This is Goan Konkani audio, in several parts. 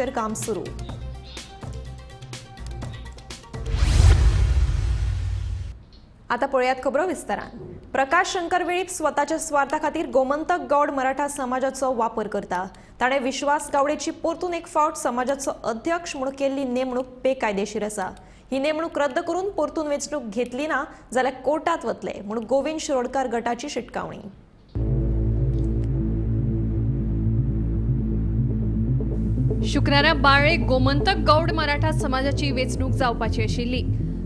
रस्त्याचेर काम सुरू. आता पळयात खबरो विस्तारान. प्रकाश शंकर वेळीप स्वताच्या स्वार्था खातीर गोमंतक गौड मराठा समाजाचो वापर करता. ताणें विश्वास गावडेची परतून एक फावट समाजाचो अध्यक्ष म्हूण केल्ली नेमणूक बेकायदेशीर आसा. ही नेमणूक रद्द करून परतून वेंचणूक घेतली ना जाल्यार कोर्टात वतले म्हूण गोविंद शिरोडकर गटाची शिटकावणी. शुक्रारा बाळे गोमंतक गौड मराठा समाजाची वेंचणूक जावपाची आशिल्ली.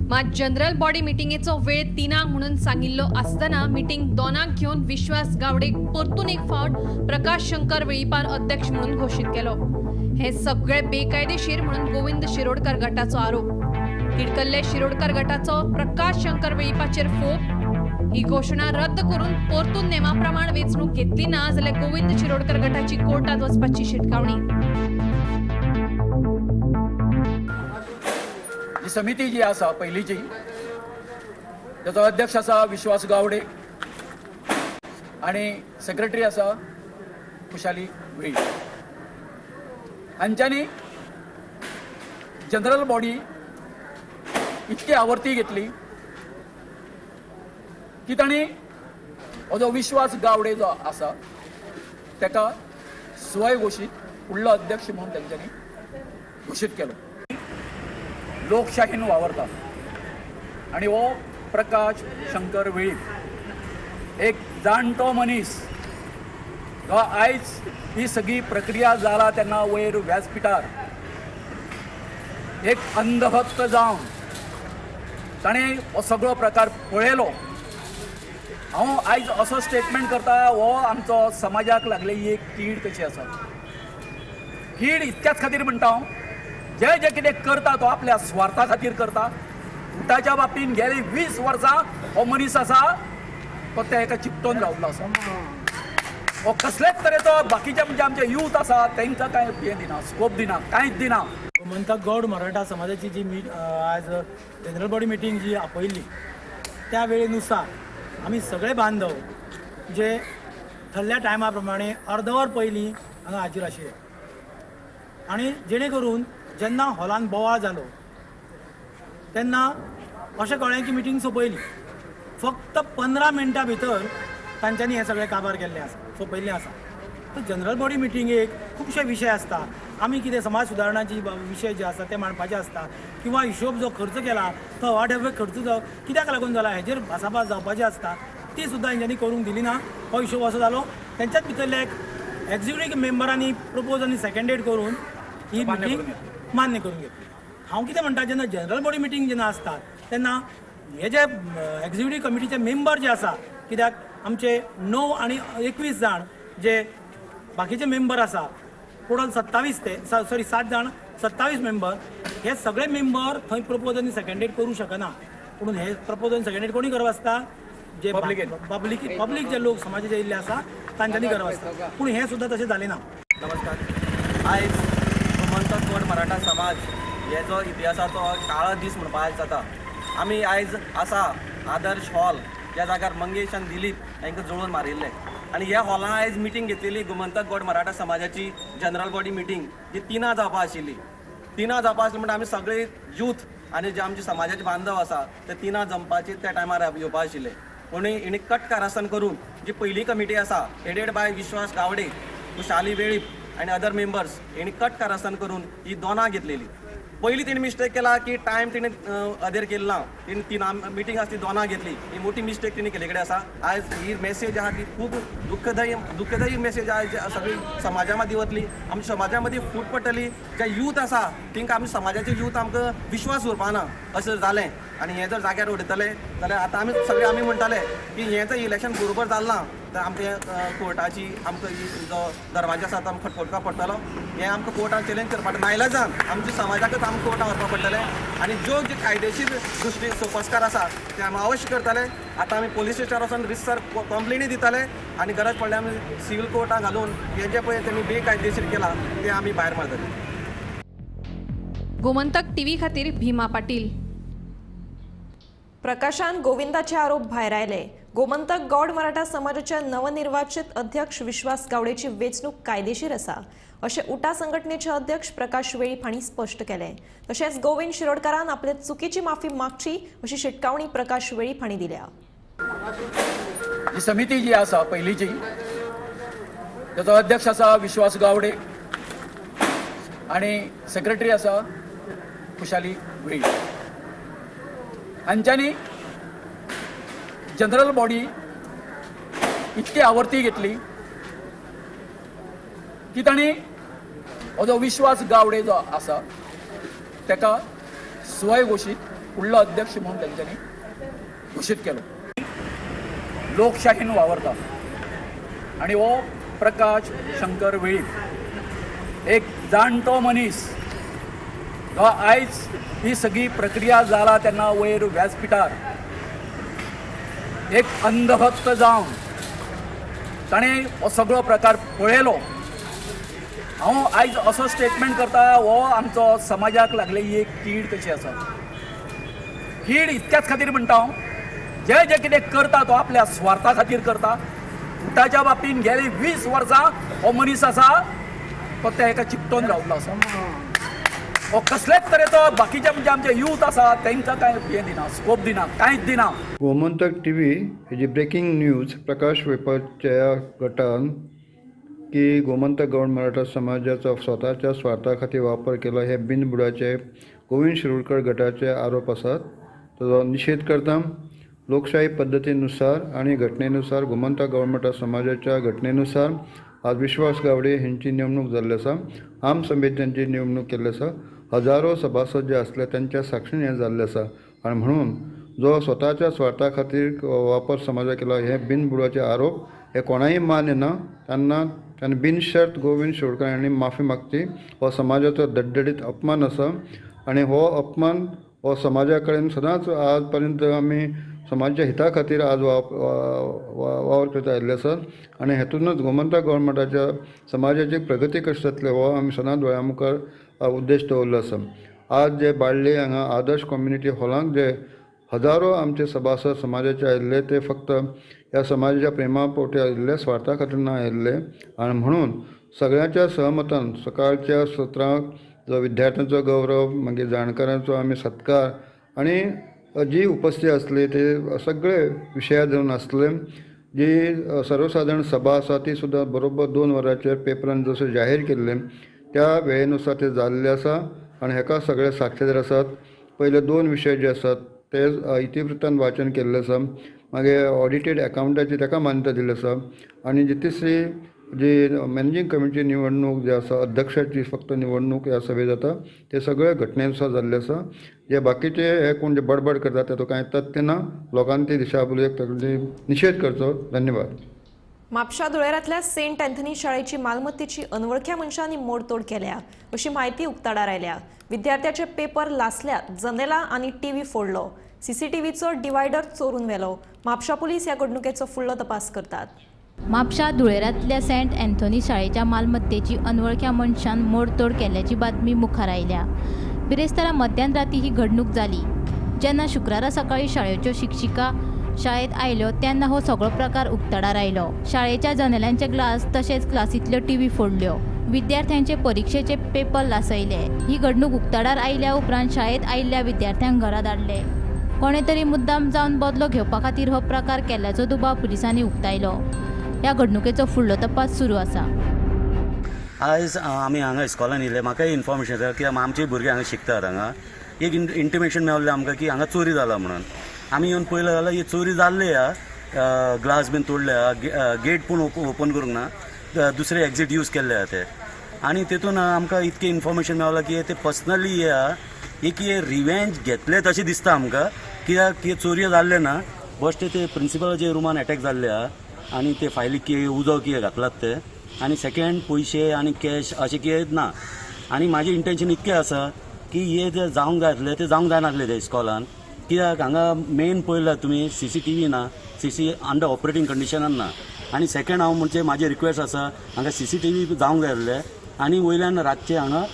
मात जनरल बॉडी मिटिंगेचो वेळ 3 म्हणून सांगिल्लो आसतना मिटिंग 2 घेवन विश्वास गावडेक परतून एक फावट प्रकाश शंकर वेळीपान अध्यक्ष म्हणून घोशीत केलो. हे सगळे बेकायदेशीर म्हणून गोविंद शिरोडकर गटाचो आरोप. तिडकल्ले शिरोडकर गटाचो प्रकाश शंकर वेळीपाचेर फोग. ही घोशणा रद्द करून परतून नेमाप्रमाण वेंचणूक घेतली ना जाल्यार गोविंद शिरोडकर गटाची कोर्टात वचपाची शिटकावणी. ही समिती जी आसा पहिलीची, त्याचो अध्यक्ष आसा विश्वास गावडे आणि सेक्रेटरी आसा खुशाली वेळीप. हांच्यांनी जनरल बॉडी इतकी आवर्ती घेतली की तांणी हो जो विश्वास गावडे जो आसा ताका स्वयंघोशीत फुडलो अध्यक्ष म्हणून तेंच्यांनी घोशीत केलो. लोकशाहीन वावरता आणि हो प्रकाश शंकर वेळीप एक जाणटो मनीस जो आयज ही सगळी प्रक्रिया जाला तेन्ना वयर व्यासपिठार एक अंधभक्त जावन ताणें हो सगळो प्रकार पळयलो. हांव आयज असो स्टेटमेंट करता, हो आमचो समाजाक लागलेली एक कीड कशी आसा. कीड इतक्याच खातीर म्हणटा हांव, जे जे कितें करता तो आपल्या स्वार्था खातीर करता. उटाच्या बाबतीन गेले 20 वर्सां हो मनीस आसा तो त्या एका चिपटोन रावलो आसा. हो कसलेच तरेचो बाकीचे म्हणजे आमचे यूथ आसा तांकां कांय हें दिना, स्कोप दिना, कांयच दिना. गोमंतक गौड मराठा समाजाची जी आज जनरल बॉडी मिटींग जी आपयल्ली त्या वेळेनुसार आमी सगळे बांधव जे ठरल्या टायमा प्रमाणे अर्दवर पयलीं हांगा हाजीर आशिल्ले आनी जेणे करून जेन्ना हॉलान बोवाळ जालो तेन्ना अशें कळ्ळें की मिटींग सोंपयली. फक्त 15 मिनटां भितर तांच्यांनी हें सगळें काबार केल्लें आसा, सोंपयल्लें आसा. तर जनरल बॉडी मिटिंगेक खुबशे विशय आसता. आमी कितें समाज सुदारणाची विशय जे आसा ते मांडपाचे आसता किंवा हिशोब जो खर्च केला तो अवाढव्य खर्च जो कित्याक लागून जाला हेजेर भासाभास जावपाची आसता. ती सुद्दां हेंच्यांनी करूंक दिली ना. हो हिशोब असो जालो तेंच्याच भितरल्या एक एक्झिक्युटीव मेंबरांनी प्रपोज आनी सेकंडेड करून ही मिटींग मान्य करून घेतली. हांव कितें म्हणटा, जेन्ना जनरल बॉडी मिटींग जेन्ना आसता तेन्ना हे जे एक्झिक्युटीव कमिटीचे मेंबर जे आसा, कित्याक आमचे 9 आनी 21 जाण जे बाकीचे मेंबर आसा, टोटल 27 ते सॉरी 7 जाण 27 मेंबर, हे सगळे मेंबर थंय प्रपोज आनी सेकंडेड करूं शकना. पूण हे प्रपोज आनी सेकंडेड कोणी करप आसता, जे पब्लीक जे लोक समाजाचे येयल्ले आसा तांच्यांनी करप आसता. पूण हें सुद्दां तशें जालें ना. नमस्कार. आयज गोमंतक गौड मराठा समाज हे जो इतिहासाचो काळो दीस म्हणपाक जाता. आमी आयज आसा आदर्श हॉल ज्या जाग्यार मंगेश आनी दिलीप हांकां जळोवन मारिल्ले आनी ह्या हॉलान आयज मिटींग घेतलेली गोमंतक गौड मराठा समाजाची जनरल बॉडी मिटींग जी 3 जावपा आशिल्ली. 3 जावपा आसली म्हणटा आमी सगळे यूथ आनी जे आमचे समाजाचे बांधव आसा ते 3 जमपाचे त्या टायमार येवपा आशिल्ले. पूण हिणी कट कारस्थान करून जी पयली कमिटी आसा हेडेड बाय विश्वास गावडे, खुशाली वेळीप आनी अदर मेंबर्स, हेणी कट कारस्थान करून ही 2 घेतलेली. पयली तिणें मिस्टेक केला की टायम तिणें अदेर केलो ना. तिणें 3 मिटींग आसा ती 2 घेतली. ही मोठी मिस्टेक तिणें केल्ले कडेन आसा. आयज ही मेसेज आहा ती खूब दुःखदायी मेसेज आयज सगळी समाजा मदीं वतली. आमच्या समाजा मदीं फूट पडटली. जे यूथ आसा तांकां आमच्या समाजाचे यूथ आमकां विश्वास उरपा ना अशें जालें. आनी हें जर जाग्यार उडयतले जाल्यार आतां आमी सगळे आमी म्हणटाले की हें जर इलेक्शन बरोबर जालें ना तर आमच्या कोर्टाची आमकां जो दरवाजा आसा तो आमकां खटखटपाक पडटलो. हें आमकां कोर्टान चॅलेंज करपाक नायलाजान आमच्या समाजाकच आमकां कोर्टान व्हरपाक पडटलें आनी ज्यो जे कायदेशीर दृश्टी सोपस्कार आसा ते आमी अवश्य करतले. आतां आमी पोलीस स्टेशनार वचून रितसर कंप्लेनी दितले आनी गरज पडल्यार आमी सिव्हील कोर्टान घालून हें जें पळय तेमी बेकायदेशीर केलां तें आमी भायर मारतले. गोमंतक टीव्ही खातीर भीमा पाटील. प्रकाशान गोविंदाचे आरोप भायर आयले. गोमंतक गौड मराठा समाजाच्या नवनिर्वाचित अध्यक्ष विश्वास गावडेची वेंचणूक कायदेशीर आसा. अशें उटा संघटनेचे अध्यक्ष प्रकाश वेळीप हांणी स्पश्ट केलें. तशेंच गोविंद शिरोडकारान आपले चुकीची माफी मागची अशी शिटकावणी प्रकाश वेळीप हांणी दिल्या. ही समिती जी आसा पयलींची, ताचो अध्यक्ष आसा विश्वास गावडे आनी सेक्रेटरी आसा खुशाली वेळीप. हांच्यांनी जनरल बॉडी इतकी आवर्ती घेतली की तांणी हो जो विश्वास गावडे जो आसा ताका स्वयंघोशीत फुडलो अध्यक्ष म्हणून तेंच्यांनी घोशीत केलो. लोकशाहीन वावरता आनी हो प्रकाश शंकर वेळीप एक जाणटो मनीस जो आयज ही सगळी प्रक्रिया जाला तेन्ना वयर व्यासपिठार एक अंधभक्त जावन ताणें हो सगळो प्रकार पळयलो. हांव आयज असो स्टेटमेंट करता, हो आमचो समाजाक लागलेली एक कीड कशी आसा. कीड इतक्याच खातीर म्हणटा हांव, जे जे कितें करता तो आपल्या स्वार्था खातीर करता. उटाच्या बाबतीन गेली 20 वर्सां हो मनीस आसा तो त्या एका चिकटोन रावलो आसा. हो कसलेच तरेचो बाकीचे म्हणजे आमचे यूथ आसा तांकां कांय हें दिना, स्कोप दिना, कांयच दिना. गोमंतक टीव्ही हेजी ब्रेकिंग न्यूज प्रकाश वेळीपाच्या गटान की गोमंतक गौड मराठा समाजाचो स्वताच्या स्वार्था खातीर वापर केला हे बिनबुडाचे गोविंद शिरोडकर गटाचे आरोप आसात. ताचो निशेध करता. लोकशाही पद्दतीनुसार आनी घटनेनुसार गोमंतक गौड मराठा समाजाच्या घटनेनुसार आज विश्वास गावडे हेंची नेमणूक जाल्ली आसा. आम सभेंत तांची नेमणूक केल्ली आसा. हजारो सभासद जे आसले तांच्या साक्षीन हें जाल्लें आसा. आनी म्हणून जो स्वताच्या स्वार्था खातीर वापर समाजा केला हे बिनबुडाचे आरोप हे कोणाय मान्य ना. त्यांना तांणी बिनशर्त गोविंद शिरोडकर हांणी माफी मागची. हो समाजाचो दडदडीत अपमान आसा आनी हो अपमान हो समाजा कडेन सदांच आज पर्यंत आमी समाजाच्या हिता खातीर आज वावर करता आयिल्ले आसात. आनी हेतूनच गोमंतक गौड मराठाच्या समाजाची प्रगती कशी जातली हो आमी सदांच दोळ्या मुखार उद्देश दवरलो आसा. आज जे बाळ्ळी हांगा आदर्श कम्युनिटी हॉलांत जे हजारो आमचे सभासद समाजाचे आयिल्ले ते फक्त ह्या समाजाच्या प्रेमा पोटी आयिल्ले, स्वार्था खातीर ना आयिल्ले. आनी म्हणून सगळ्यांच्या सहमतान सकाळच्या सत्रांक जो विद्यार्थ्यांचो गौरव, मागीर जाणकारांचो आमी सत्कार आनी जी उपस्थिती आसली ते सगळे विशया धरून आसले. जी सर्वसाधारण सभा आसा ती सुद्दां बरोबर 2 वरांचेर पेपरान जसो जाहीर केल्लें त्या वेळेनुसार ते जाल्ले आसा आनी हेका सगळे साक्षीदार आसात. पयले 2 विशय जे आसात ते इतिवृत्तान वाचन केल्लें आसा, मागीर ऑडिटेड एकावंटाची ताका मान्यता दिल्ली आसा आनी जी तिसरी जी मॅनेजींग कमिटीची निवडणूक जी आसा अध्यक्षाची फक्त निवडणूक ह्या सभेत जाता ते सगळे घटनेनुसार जाल्ले आसा. जे बाकीचे हे कोण जे बडबड करतात तातूंत कांय तथ्य ना. लोकांनी ती दिशाभूल निशेध करचो. धन्यवाद. म्हापशा धुळेरांतल्या सेंट अँथनी शाळेची मालमत्तेची अनवळख्या मनशांनी मोडतोड केल्या अशी म्हायती उक्ताडार आयल्या. विद्यार्थ्याचे पेपर लासल्यात, जनेलां आनी टीव्ही फोडलो, सीसीटीव्हीचो डिवायडर चोरून व्हेलो. म्हापशा पुलीस ह्या घडणुकेचो फुडलो तपास करतात. म्हापशा धुळेरांतल्या सेंट अँथनी शाळेच्या मालमत्तेची अनवळख्या मनशान मोडतोड केल्ल्याची बातमी मुखार आयल्या. बिरेस्तारा मध्यान राती ही घडणूक जाली. जेन्ना शुक्रारा सकाळी शाळेच्यो शिक्षिका शाळेत आयल्यो तेन्ना हो सगळो प्रकार उक्ताडार आयलो. शाळेच्या जनेलांचे ग्लास तशेंच क्लासींतल्यो टीव्ही फोडल्यो, विद्यार्थ्यांचे परिक्षेचे पेपर लासयले. ही घडणूक उक्ताडार आयल्या उपरांत शाळेत आयिल्ल्या विद्यार्थ्यांक घरा धाडले. कोणे तरी मुद्दाम जावन बदलो घेवपा खातीर हो प्रकार केल्ल्याचो दुबाव पुलिसांनी उक्तायलो. ह्या घडणुकेचो फुडलो तपास सुरू आसा. आयज आमी हांगा इस्कॉलान येयले, म्हाकाय इन्फॉर्मेशन जालें की आमचे भुरगे हांगा शिकतात. हांगा एक इंटिमेशन मेळ्ळें आमकां की हांगा चोरी जाला म्हणून. आमी येवन पळयलें जाल्यार ही चोरी जाल्ली आहा, ग्लास बीन तोडले आहा, गेट पूण ओपन करूंक ना, दुसरे एक्झीट यूज केल्ले आहा ते. आनी तेतून आमकां इतकें इन्फॉर्मेशन मेळ्ळां की ते पर्सनली हे आहा, एक हे रिवेंज घेतले तशें दिसता आमकां, कित्याक हे चोरयो जाल्ले ना, बश्टे ते प्रिंसिपलाचे रुमान एटॅक जाल्ले आहा आनी ते फायली की उजो कितें घातलात ते. आनी सेकेंड पयशे आनी कॅश अशें कितें ना. आनी म्हाजें इंटेन्शन इतकें आसा की हे जे जावंक जाय आसलें तें जावंक जायनासलें ते इस्कॉलान, कित्याक हांगा मेन पळयला तुमी सीसीटीव्ही ना, सीसी अंडर ऑपरेटींग कंडिशनान ना. आनी सेकेंड हांव म्हणजे म्हाजें रिक्वेस्ट आसा हांगा सीसीटीव्ही जावंक जाय आसलें आनी वयल्यान रातचें हांगा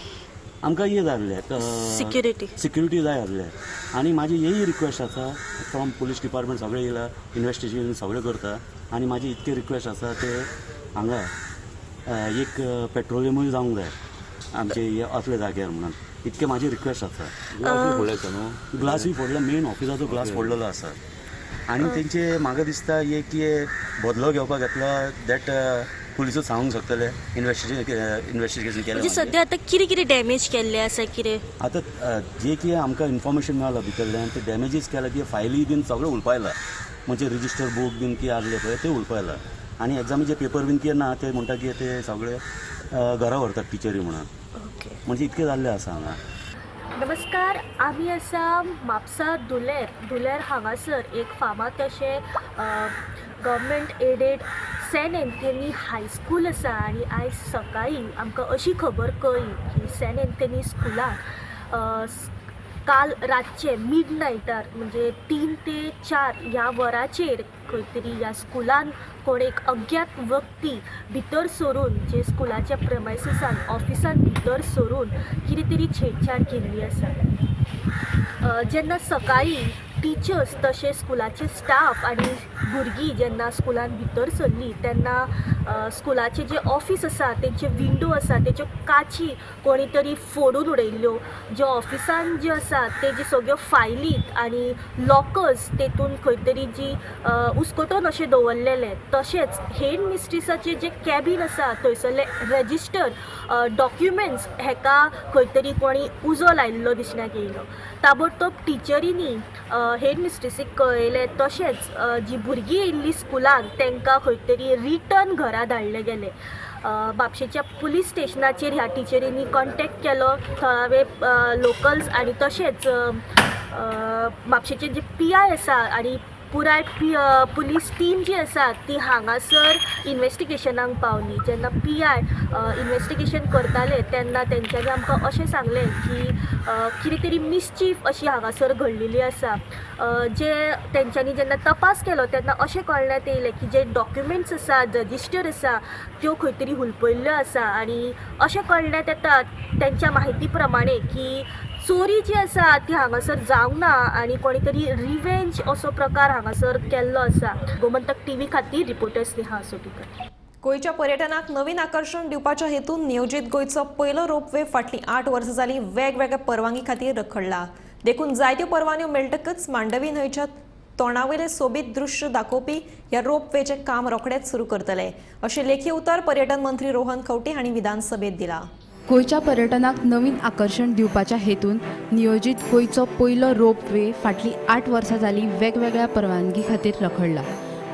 आमकां हें जाय आसलें, सिक्युरिटी जाय आसलें. आनी म्हाजी हेय रिक्वेस्ट आसा फ्रॉम पुलीस डिपार्टमेंट सगळें येयला, इन्वेस्टिगेशन सगळें करता. आनी म्हाजी इतकी रिक्वेस्ट आसा ते हांगा एक पेट्रोलियमूय जावंक जाय आमचे असल्या जाग्यार म्हणून, इतकें म्हाजी रिक्वेस्ट आसा. ग्लासूय फोडला, मेन ऑफिसाचो ग्लास फोडलेलो आसा. आनी तेंचे म्हाका दिसता एक की बदलो घेवपाक घेतला that पुलिसूच सांगूंक शकतले इन्वेस्टिगेशन केलें. म्हणजे सद्या आतां कितें कितें डॅमेज केल्लें आसा कितें? आतां जे कितें आमकां इन्फॉर्मेशन मेळ्ळां भितरल्यान ते डॅमेजीस केला की फायली बीन सगळें उलपायला, म्हणजे रजिस्टर बूक बीन कितें आसले पळय ते उलपायला. आनी एग्जामीचे पेपर बीन कितें ना ते म्हणटा की ते सगळे घरा व्हरतात टिचरी म्हणून, म्हणजे इतकें जाल्लें आसा हांगा. नमस्कार, आमी आसा म्हापसा धुलेर. धुलेर हांगासर एक फामाद अशें government aided Saint Anthony high school आसा आनी आयज सकाळीं आमकां अशी खबर कळ्ळी की सेंट एंथनी स्कुलान काल रातचें मिड नायटार म्हणजे 3 ते 4 ह्या वराचेर खंय तरी ह्या स्कुलान कोण एक अज्ञात व्यक्ती भितर सरून जे स्कुलाच्या प्रमायसिसान ऑफिसान भितर सरून कितें तरी छेडछाड केल्ली आसा. जेन्ना सकाळीं टिचर्स तशें स्कुलाचे स्टाफ आनी भुरगीं जेन्ना स्कुलान भितर सरलीं तेन्ना स्कुलाचें जें ऑफीस आसा तेंचे विंडो आसा तेच्यो काची कोणी तरी फोडून उडयल्ल्यो, जे ऑफिसान जे आसा तेजी सगळ्यो फायली आनी लॉकर्स तेतून खंय तरी जी उस्कटोन अशें दवरलेलें, तशेंच हेड मिस्ट्रिसाचें जें कॅबीन आसा थंयसरले रजिस्टर डॉक्युमेंट्स हेका खंय तरी कोणी उजो लायिल्लो दिसण्याक येयलो. ताबडतोब टिचरींनी हेड मिस्ट्रिसीक कळयलें, तशेंच जी भुरगीं येयल्लीं स्कुलान तांकां खंय तरी रिटर्न घरा धाडले गेले. म्हापशेच्या पुलीस स्टेशनाचेर ह्या टिचरींनी कॉन्टेक्ट केलो थळावे लोकल्स आनी तशेंच म्हापशेचे जे पी I आसा आनी पुराय पुलीस टीम जी आसा ती हांगासर इन्वेस्टिगेशनाक पावली. जेन्ना पी I investigation करताले तेन्ना तेंच्यांनी आमकां अशें सांगलें की कितें तरी मिसचीफ अशी हांगासर घडलेली आसा. जे तेंच्यांनी जेन्ना तपास केलो तेन्ना अशें कळण्यात येयलें की जे डॉक्युमेंट्स आसा रजिस्टर आसा त्यो खंय तरी हुलपयल्ल्यो आसा आनी अशें कळण्यात येता तेंच्या माहिती प्रमाणे की चोरी जी आसा ती हांगासर जावंक ना आनी कोणी तरी रिवेंज असो प्रकार हांगासर केल्लो आसा. गोमंतक टीव्ही खातीर रिपोर्टर स्नेहा सोटीकर. गोंयच्या पर्यटनाक नवीन आकर्शण दिवपाच्या हेतून नियोजीत गोंयचो पयलो रोपवे फाटलीं 8 वर्सां जालीं वेगवेगळ्या परवानगी खातीर रखडला. देखून जायत्यो परवान्यो मेळटकच मांडवी न्हंयच्या तोंडावयलें सोबीत दृश्य दाखोवपी ह्या रोपवेचें काम रोखडेंच सुरू करतले अशें लेखी उतर पर्यटन मंत्री रोहन खंवटे हांणी विधानसभेत दिलां. गोंयच्या पर्यटनाक नवीन आकर्शण दिवपाच्या हेतून नियोजीत गोंयचो पयलो रोपवे फाटलीं 8 वर्सां जालीं वेगवेगळ्या परवानगी खातीर रखडला.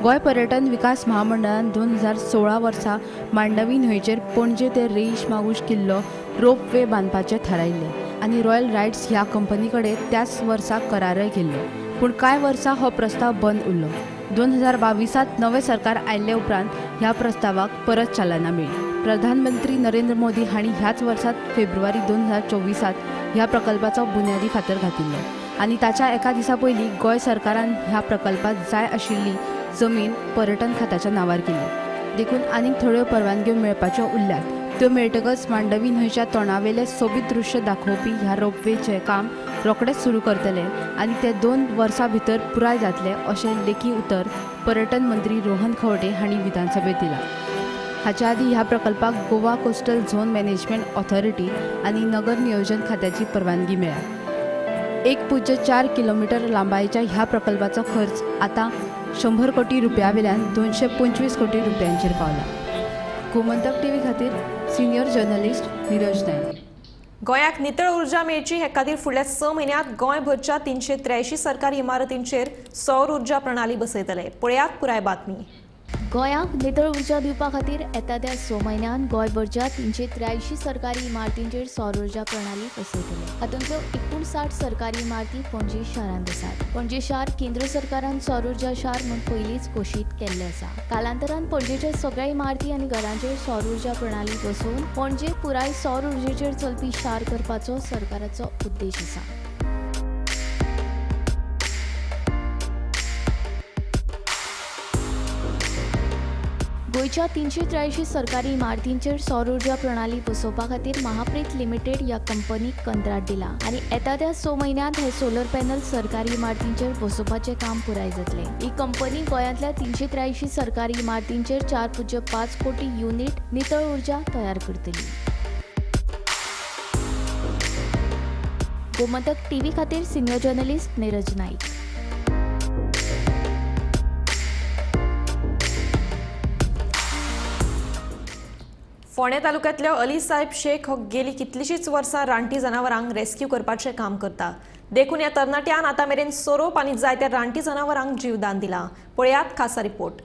गोंय पर्यटन विकास महामंडळान 2016 वर्सा मांडवी न्हंयचेर पणजे ते रेईश मागूश किल्लो रोपवे बांदपाचें थारायिल्लें आनी रॉयल रायड्स ह्या कंपनी कडेन त्याच वर्सा करारय केल्लो. पूण कांय वर्सां हो प्रस्ताव बंद उरलो. 2022 नवें सरकार आयिल्ले उपरांत ह्या प्रस्तावाक परत चालना मेळ्ळी. प्रधानमंत्री नरेंद्र मोदी हांणी ह्याच वर्सात फेब्रुवारी 2024 ह्या प्रकल्पाचो बुन्यादी फातर घातिल्लो आनी ताच्या एका दिसा पयलीं गोंय सरकारान ह्या प्रकल्पात जाय आशिल्ली जमीन पर्यटन खात्याच्या नांवार केली. देखून आनीक थोड्यो परवानग्यो मेळपाच्यो उरल्यात. त्यो मेळटकच मांडवी न्हंयच्या तोंडावेलें सोबीत दृश्य दाखोवपी ह्या रोपवेचें काम रोखडेंच सुरू करतले आनी ते 2 वर्सां भितर पुराय जातले अशें लेखी उतर पर्यटन मंत्री रोहन खंवटे हांणी विधानसभेत दिलां. हाच्या आदीं ह्या प्रकल्पाक Goa coastal zone management authority आनी नगर नियोजन खात्याची परवानगी मेळ्ळ्या. 1.4 किलोमीटर लांबायेच्या ह्या प्रकल्पाचो खर्च आतां 100 कोटी रुपया वेल्यान 225 कोटी रुपयांचेर पावला. गोमंतक टीव्ही खातीर सिनियर जर्नलिस्ट नीरज नायक. गोंयाक नितळ ऊर्जा मेळची हे खातीर फुडल्या 6 म्हयन्यांत गोंयभरच्या 383 सरकारी इमारतींचेर सौर ऊर्जा प्रणाली बसयतले. पळयात पुराय बातमी. गोंयाक नितळ ऊर्जा दिवपा खातीर येता त्या 6 म्हयन्यांत गोंयभरच्या 383 सरकारी इमारतींचेर सौर ऊर्जा प्रणाली बसयतले. हातूंतल्यो 59 सरकारी इमारती पणजे शारांत आसात. पणजे शार केंद्र सरकारान सौर ऊर्जा शार म्हूण पयलींच घोशीत केल्लें आसा. कालांतरान पणजेच्या सगळ्या इमारती आनी घरांचेर सौर ऊर्जा प्रणाली बसोवन पणजे पुराय सौर ऊर्जेचेर चलपी शार करपाचो सरकाराचो उद्देश आसा. गोंयच्या 383 सरकारी इमारतींचेर सौर उर्जा प्रणाली बसोवपा खातीर महाप्रीत लिमिटेड ह्या कंपनीक कंत्राट दिला आनी येता त्या 6 म्हयन्यांत हे सोलर पॅनल सरकारी इमारतींचेर बसोवपाचें काम पुराय जातलें. ही कंपनी गोंयांतल्या 383 सरकारी इमारतींचेर 4.5 कोटी युनिट नितळ उर्जा तयार करतली. गोमंतक टीव्ही खातीर सिनियर जर्नलिस्ट नीरज नाईक. फोंडें तालुक्यांतलो अली साहेब शेख हो गेली कितलीशींच वर्सां रानटी जनावरांक रेस्क्यू करपाचें काम करता. देखून ह्या तरणाट्यान आतां मेरेन सोरोप आनी जायत्या रानटी जनावरांक जीवदान दिलां. पळयात खासा रिपोर्ट.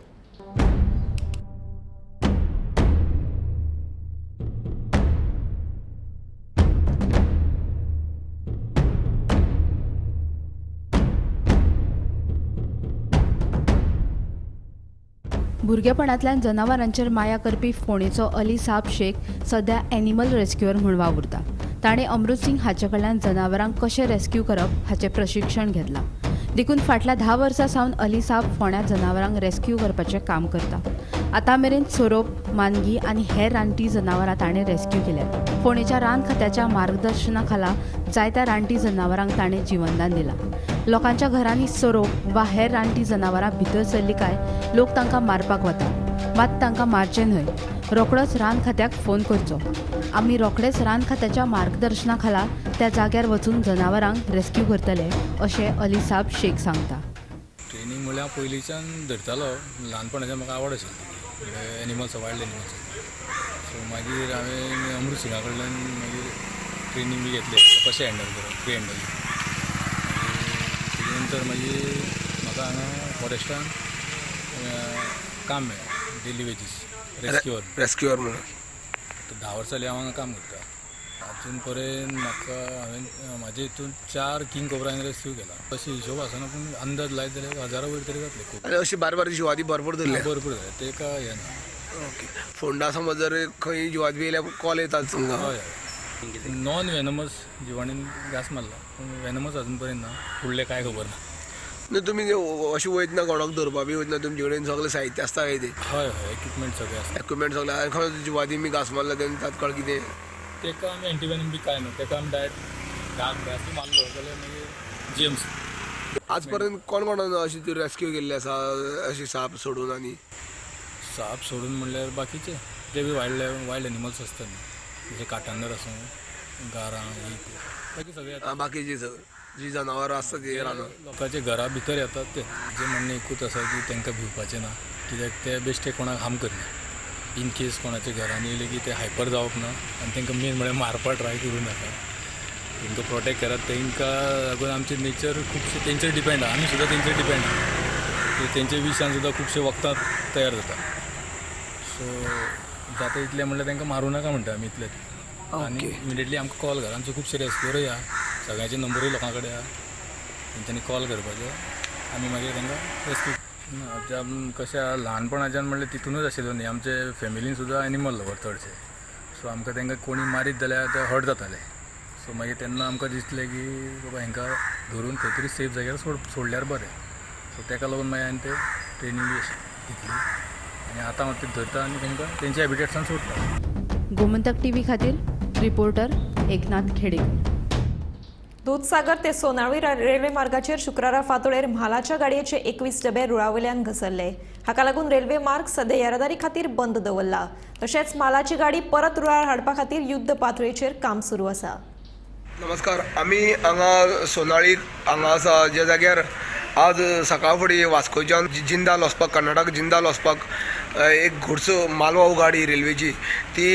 भुरगेपणांतल्यान जनावरांचेर माया करपी फोंडेचो अली साहब शेख सध्या एनिमल रेस्क्युअर म्हूण वावुरता. ताणें अमृत सिंग हाचे कडल्यान जनावरांक कशें रेस्क्यू करप हाचें प्रशिक्षण घेतलां. देखून फाटल्या 10 वर्सां सावन अली साहब फोंड्या जनावरांक रेस्क्यू करपाचें काम करता. आतां मेरेन सोरोप, मानगी आनी हेर रानटी जनावरां ताणें रेस्क्यू केल्यात. फोंडेच्या रान खात्याच्या मार्गदर्शना खाला जायत्या रानटी जनावरांक ताणें जिवनदान दिलां. लोकांच्या घरांनी सोरोप वा हेर रानटी जनावरां भितर सरली काय लोक तांकां मारपाक वता. मात तांकां मारचें न्हय, रोखडोच रान खात्याक फोन करचो. आमी रोखडेच रान खात्याच्या मार्गदर्शना खाला त्या जाग्यार वचून जनावरांक रेस्क्यू करतले अशें अली साहब शेख सांगता. ट्रेनींग म्हळ्यार पयलींच्यान धरतालो, ल्हानपणाच्यान म्हाका आवड आशिल्ली एनिमल्स, वायल्ड एनिमल्स. सो मागीर हांवें अमृत सिंगा कडल्यान मागीर ट्रेनींग बी घेतलें कशें हँडल करप, फ्री हँडलिंग. नंतर मागीर म्हाका हांगा फॉरेस्टान काम मेळ्ळें, डेली वेजीस रेस्क्युअर. रेस्क्युअर म्हणून आतां 10 वर्सां जालीं हांव हांगा काम करता. अजून पर्यंत म्हाका हांवें म्हाजे हितून 4 किंग कोब्रा हांवें रेस्क्यू केला. तशें हिशोब आसना पूण अंदाज लायत जाल्यार हजारा वयर तरी जातले. खूब आनी अशी बारीक बारीक जिवादी भरपूर धरले. भरपूर जाले तेका हें ना. ओके, फोंडा समज जर खंय जिवादी बी येयल्यार कॉल येतात तुमकां? हय हय, नॉन वेनमस जिवाणीन घास मारला पूण वेनमस अजून पर्यंत ना, फुडलें कांय खबर ना. न्हू तुमी अशें वयतना कोणाक धरपा बी वयतना तुमचे कडेन सगळें साहित्य आसता काय तें? हय हय, इक्विपमेंट सगळें आसता. इक्विपमेंट सगळें. आनी खंय जिवादी बी घास मारला तेन्ना तात्काळ कितें? तेका आमी एंटीवेनम बी कांय ना, तेका आमी डायरेक्ट घास बी मारलो जाल्यार मागीर जीएमसी. आज पर्यंत कोण कोणान अशी ती रेस्क्यू केल्ली आसा अशी साप सोडून? आनी साप सोडून म्हणल्यार बाकीचे जे बी वायल्ड एनिमल्स आसता न्ही, जशे काटांदर आसूं, गारां, ही बाकी सगळे. बाकीची जी जनावरां आसता ती रानां लोकांच्या घरा भितर येतात ते. जे म्हणणें एकूच आसा की तांकां भिवपाचें ना, कित्याक ते बेश्टे कोणाक हार्म करना. इन केस कोणाच्या घरांनी येयले की ते हायपर जावप ना आनी तांकां मेन म्हळ्यार मारपा ट्राय करूं नाका. तांकां प्रोटेक्ट करात. तांकां लागून आमचें नेचर खुबशें तेंचेर डिपेंड आसा, आमी सुद्दां तेंचेर डिपेंड आसा. तेंच्या विशान सुद्दां खुबशे वखदां तयार जाता. सो जाता इतलें म्हणल्यार तांकां मारूं नाका म्हणटा आमी इतलें. आनी इमिडिएटली आमकां कॉल कर. आमचे खुबशे रेस्क्युअरूय आहा, सगळ्यांचे नंबरूय लोकां कडेन आहा, तेंच्यांनी कॉल करपाचो, आमी मागीर तांकां रेस्क्यू. कशें ल्हानपणाच्यान म्हणल्यार तितूनच आशिल्लो न्ही, आमचे फॅमिलीन सुद्दां एनिमल लवर चडशे. सो आमकां तांकां कोणी मारीत जाल्यार ते हर्ट जाताले. सो मागीर तेन्ना आमकां दिसलें की बाबा हांकां धरून खंय तरी सेफ जाग्यार सोडल्यार बरें. सो ताका लागून मागीर हांवें ते ट्रेनींग बी घेतली आनी आतां हांव ते धरता आनी तांकां तेंच्या हॅबिटेट्सान सोडटा. गोमंतक टीव्ही खातीर रिपोर्टर एकनाथ खेडेकर. दूधसागर ते सोनाळी रेल्वे मार्गाचेर शुक्रारा फांतोडेर म्हालाच्या गाडयेचे 21 डबे रुळावयल्यान घसरले. हाका लागून रेल्वे मार्ग सध्या येरादारी खातीर बंद दवरला. तशेंच म्हालाची गाडी परत रुळार हाडपा खातीर युद्ध पातळेचेर काम सुरू आसा. नमस्कार, आमी हांगा सोनाळी हांगा आसा ज्या जाग्यार आज सकाळ फुडें वास्कोच्यान जिंदाल वचपाक, कर्नाटक जिंदाल वचपाक एक घुडस मालवाहू गाडी रेल्वेची ती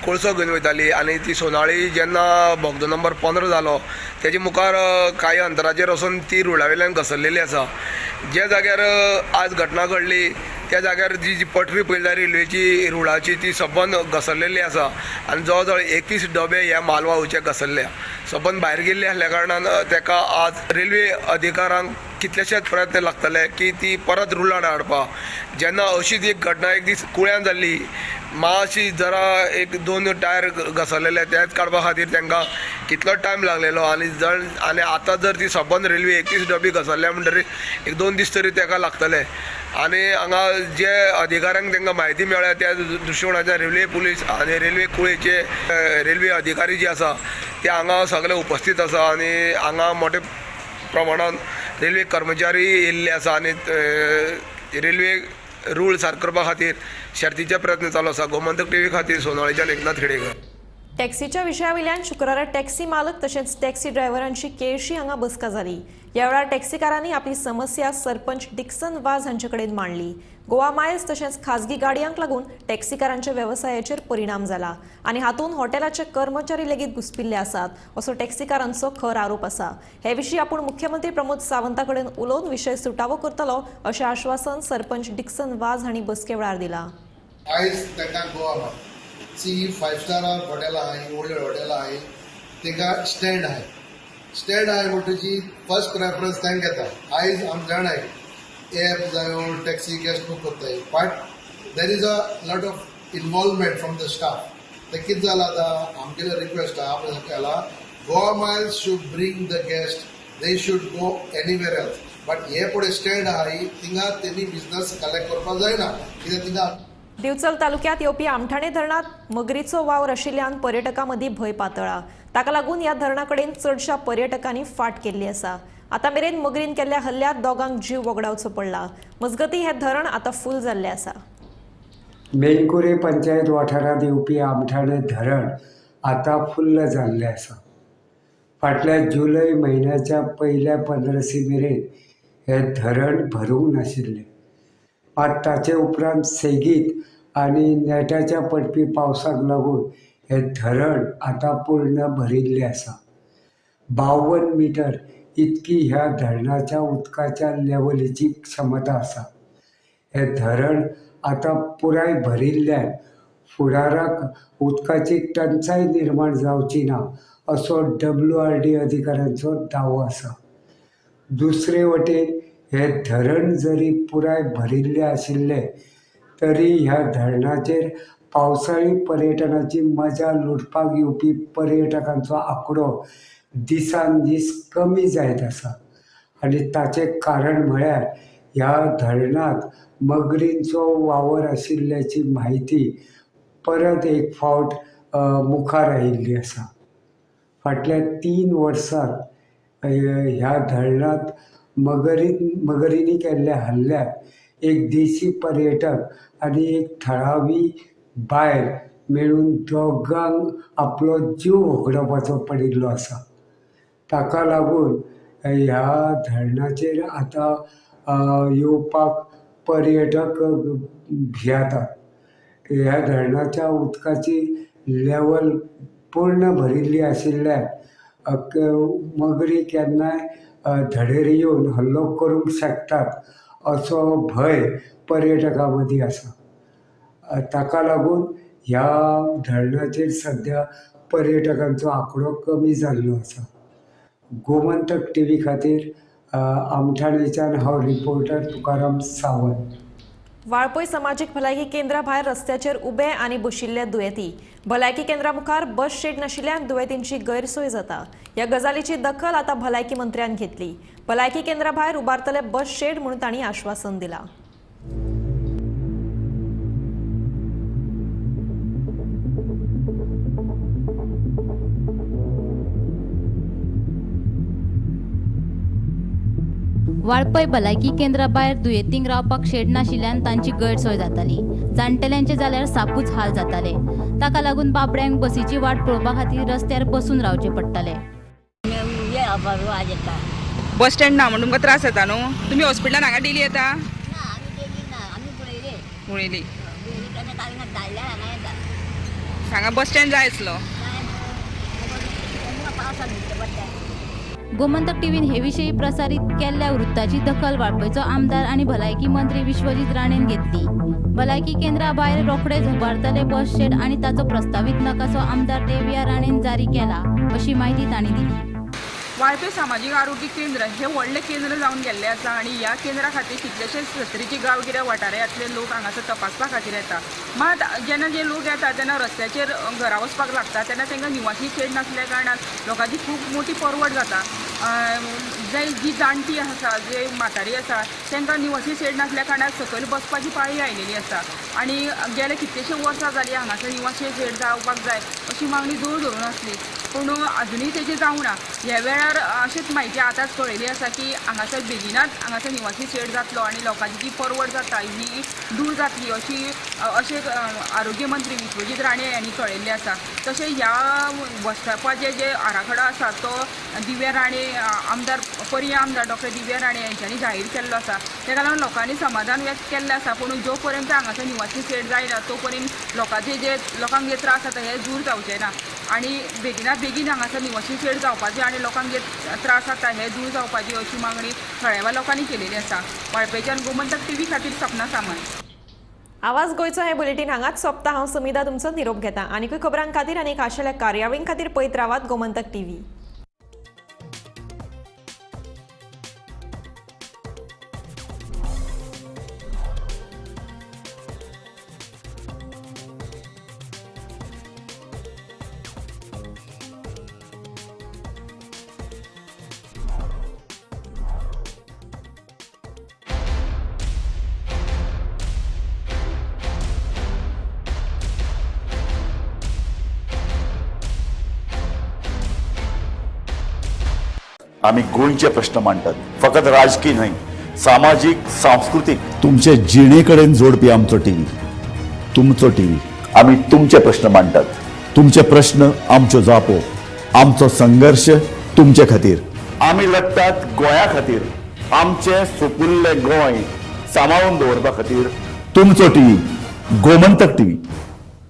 कोळसो घेवन वयताली आनी ती सोनाळी जेन्ना बोगदो नंबर 15 जालो तेजे मुखार कांय अंतराचेर वचून ती रुळा वयल्यान घसरलेली आसा. ज्या जाग्यार आज घटना घडली त्या जाग्यार जी जी पटरी पळयल्या रेल्वेची रुळाची ती सबंद घसरलेली आसा आनी जवळ जवळ 21 डबे ह्या मालवाहूचे घसरल्या, सबंद भायर गेल्ले आसल्या कारणान तेका आज रेल्वे अधिकारांक कितलेशेच प्रयत्न लागतले की ती परत रुळार हाडपाक. जेन्ना अशीच एक घटना एक दीस कुळ्यान जाल्ली, मातशी जरा एक दोन टायर घसरलेले तेच काडपा खातीर तांकां कितलो टायम लागलेलो. आनी जर आनी आतां जर ती सबंद रेल्वे 21 डबी घसरल्या म्हणटरीर एक 2 दीस तरी ताका लागतले. आनी हांगा जे अधिकाऱ्यांक तांकां म्हायती मेळ्ळ्या त्या दृश्टिकोणाच्यान रेल्वे पुलीस आनी रेल्वे कुळेचे रेल्वे अधिकारी जे आसा ते हांगा सगळे उपस्थित आसा आनी हांगा मोठे प्रमाणान रेल्वे कर्मचारी येयल्ले आसा आनी रेल्वे रूळ सारको करपा खातीर शर्तीचे प्रयत्न चालू आसा. गोमंतक टीव्ही खातीर सोनाळेच्यान एकनाथ खेडेकर. टॅक्सीच्या विशयावयल्यान शुक्रारा टॅक्सी मालक तशेंच टॅक्सी ड्रायव्हरांची केळशी हांगा बसका जाली. ह्या वेळार टॅक्सीकारांनी आपली समस्या सरपंच डिक्सन वाज हांचे कडेन मांडली. गोवा मायल्स तशेंच खाजगी गाडयांक लागून टॅक्सीकारांच्या वेवसायाचेर परिणाम जाला आनी हातूंत हॉटेलाचे कर्मचारी लेगीत घुसपिल्ले आसात असो टॅक्सीकारांचो खर आरोप आसा. हे विशीं आपूण मुख्यमंत्री प्रमोद सावंता कडेन उलोवन विशय सुटावो करतलो अशें आश्वासन सरपंच डिक्सन वाज हांणी बसके वेळार दिलां. आयज तांकां गोवा सी 5 स्टार हॉटेल आहाय, व्हडले हॉटेल आहाय, तांकां स्टँड आहाय. स्टँड आहाय म्हणटची फर्स्ट प्रेफरन्स तांकां येता. आयज आमी जाणाय एप जायो टॅक्सी गॅस्ट बूक करताय, but there is a lot of involvement from the staff. तें कितें जालां आतां आमगेलें रिक्वेस्ट आहा आपल्या केला, Goa Miles should bring the guest, they should go anywhere else. But हे पळय स्टँड आहाय थिंगा तेणी बिजनस कलेक्ट करपाक जायना कित्याक थिंगा. दिवचल तालुक्यात येवपी आमठाणे धरणात मगरीचो वावर आशिल्ल्यान पर्यटकां मदीं भंय पातळा. ताका लागून ह्या धरणा कडेन चडशा पर्यटकांनी फाट केल्ली आसा. आतां मेरेन मगरीन केल्ल्या हल्ल्यात दोगांक जीव वगडावचो पडला. मजगतीं हें धरण आतां फूल जाल्लें आसा. मेणकुरे पंचायत वाठारांत येवपी आमठाणे धरण आतां फुल्ल जाल्लें आसा. फाटल्या जुलय म्हयन्याच्या पयल्या 15 मेरेन हें धरण भरूंक नाशिल्लें. मात ताचे उपरांत सेगीत आनी नेटाच्या पडपी पावसाक लागून हें धरण आतां पूर्ण भरिल्लें आसा. 52 मिटर इतकी ह्या धरणाच्या उदकाच्या लेवलीची क्षमता आसा. हें धरण आतां पुराय भरिल्ल्यान फुडाराक उदकाची टंचाय निर्माण जावची ना असो WRD अधिकाऱ्यांचो दावो आसा. दुसरे वटेन हें धरण जरी पुराय भरिल्लें आशिल्लें तरी ह्या धरणाचेर पावसाळी पर्यटनाची मजा लुटपाक येवपी पर्यटकांचो आंकडो दिसान दीस कमी जायत आसा आनी ताचें कारण म्हळ्यार ह्या धरणांत मगरींचो वावर आशिल्ल्याची म्हायती परत एक फावट मुखार आयिल्ली आसा. फाटल्या 3 वर्सांत ह्या धरणांत मगरींनी केल्ल्या हल्ल्यात एक देशी पर्यटक आनी एक थळावी बायल मेळून दोगांक आपलो जीव होगडावपाचो पडिल्लो आसा. ताका लागून ह्या धरणाचेर आतां येवपाक पर्यटक भियेतात. ह्या धरणाच्या उदकाची लेवल पूर्ण भरिल्ली आशिल्ल्यान मगरी केन्नाय धडेर येवन हल्लो करूंक शकतात असो भंय पर्यटकां मदीं आसा. ताका लागून ह्या धरणाचेर सद्या पर्यटकांचो आंकडो कमी जाल्लो आसा. गोमंतक टीव्ही खातीर आमठाणेच्यान हांव रिपोर्टर तुकाराम सावंत. वाळपय समाजीक भलायकी केंद्रा भायर रस्त्याचेर उबे आनी बशिल्ले दुयेंती. भलायकी केंद्रा मुखार बस शेड नाशिल्ल्यान दुयेंतींची गैरसोय जाता. ह्या गजालीची दखल आतां भलायकी मंत्र्यान घेतली. भलायकी केंद्रा भायर उबारतले बस शेड म्हणून तांणी आश्वासन दिलां. वाळपय भलायकी केंद्रा भायर दुयेंतींक रावपाक शेड नाशिल्ल्यान तांची गैरसोय जाताली. जाणटेल्यांचे जाल्यार सापूच हाल जाताले. ताका लागून बाबड्यांक बसीची वाट पळोवपा खातीर रस्त्यार बसून रावचें पडटालें. बस स्टँड ना म्हणून तुमकां त्रास जाता न्हू? तुमी हॉस्पिटलान हांगा डेली येता? पळयली हांगा बस स्टँड जाय आसलो. गोमंतक टीव्हीन हे विशीं प्रसारीत केल्ल्या वृत्ताची दखल वाळपयचो आमदार आनी भलायकी मंत्री विश्वजीत राणेन घेतली. भलायकी केंद्रा भायर रोखडेच उबारतले बस शेड आनी ताचो प्रस्तावीत नकासो आमदार देविया राणेन जारी केला अशी माहिती तांणी दिली. वाळपे सामाजीक आरोग्य केंद्र हे व्हडलें केंद्र जावन गेल्लें आसा आनी ह्या केंद्रा खातीर कितलेशेच सत्तरीचे गांवगिऱ्या वाठारांतले लोक हांगासर तपासपा खातीर येता. मात जेन्ना जे लोक येता तेन्ना रस्त्याचेर घरा वचपाक लागता तेन्ना तांकां निवासी शेड नासल्या कारणान लोकांची खूब मोठी परवड जाता. जे जी जाणटी आसा, जे म्हातारी आसा तांकां निवासी शेड नासल्या कारणान सकयल बसपाची पाळी आयलेली आसा आनी गेले कितलेशे वर्सां जाली हांगासर निवासी शेड जावपाक जाय अशी मागणी जोर धरून आसली, पूण अजुनूय तेजें जावंक ना. ह्या वेळार अशीच म्हायती आतांच कळयली आसा की हांगासर बेगिनाच हांगासर निवासी शेड जातलो आनी लोकांची जी परवड जाता ही दूर जातली अशी अशें आरोग्य मंत्री विश्वजीत राणे हांणी कळयल्लें आसा. तशें ह्या बसस्टॉपाचे जे आराखडो आसा तो दिव्या राणे आमदार पर्या आमदार डॉक्टर दिव्या राणे हांच्यांनी जाहीर केल्लो आसा. ताका लागून लोकांनी समाधान व्यक्त केल्लें आसा, पूण जो पर्यंत हांगासर निवासी शेड जायना तो पर्यंत लोकांचे जे लोकांक जे त्रास जाता हे दूर जावचे ना आनी बेगिना बेगीन हांगासर निवासी शेड जावपाचे आनी लोकांक जे त्रास जाता हे दूर जावपाची अशी मागणी थळाव्या लोकांनी केलेली आसा. वाळपेच्यान गोमंतक टीव्ही खातीर सपना सामंत. आवाज गोंयचो हे बुलेटीन हांगाच सोंपता. हांव समिधा तुमचो निरोप घेता. आनीकूय खबरां खातीर आनी खाशेल्या कार्यावळीं खातीर पळयत रावात गोमंतक टीव्ही. आमी गोंयचे प्रश्न मांडटात, फकत राजकीय न्हय, सामाजीक, सांस्कृतीक, तुमचे जिणे कडेन जोडपी आमचो टीव्ही, तुमचो टीव्ही. आमी तुमचे प्रश्न मांडटात, तुमचे प्रश्न आमच्यो जापो, आमचो संघर्श तुमचे खातीर. आमी लढटात गोंया खातीर, आमचें सुपुल्लें गोंय सांबाळून दवरपा खातीर. तुमचो टीव्ही, गोमंतक टीव्ही.